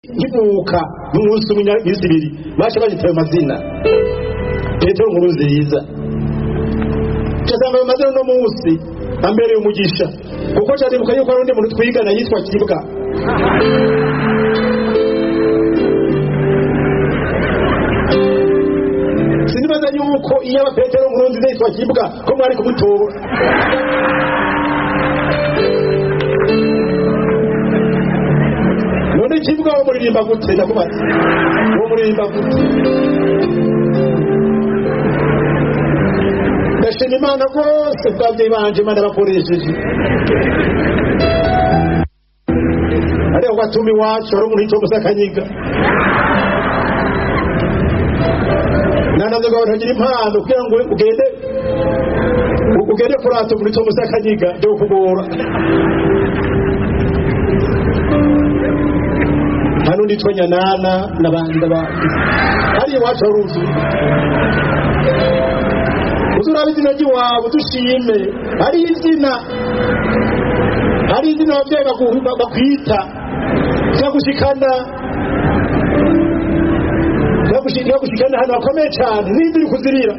Nkivuka n'umunsi umwe, iminsi ibiri, baca banyita ayo mazina Petero Nkuru Nziza. Casanga ayo mazina uno munsi ambereye umugisha, kuko caribuka yuko hari undi muntu twigana yitwa Kibwa. Sinibaza yuko iyo aba Petero Nkuru Nziza yitwa Kibwa ko mwari kumutora. None Kibwa wo muririmba gute? Ndakubaza, wo muririmba gute? Ndashima Imana rwose bw'ababyeyi banje Imana bakoresheje. Ariko gatuma iwacu hari umuntu yitwa Musakanyiga, nanaze ngo abantu bagira impano kugira ngo ugende kurata umuntu yitwa Musakanyiga byo kugora. Hano nitwa Nyanana n'abandi n'abandi, hari iwacu haruzuye. Uzuraba izina ry'iwawe dushime. Hari izina ababyeyi bakwita ryagushikana ahantu hakomeye cyane n'indi uri kuzirira.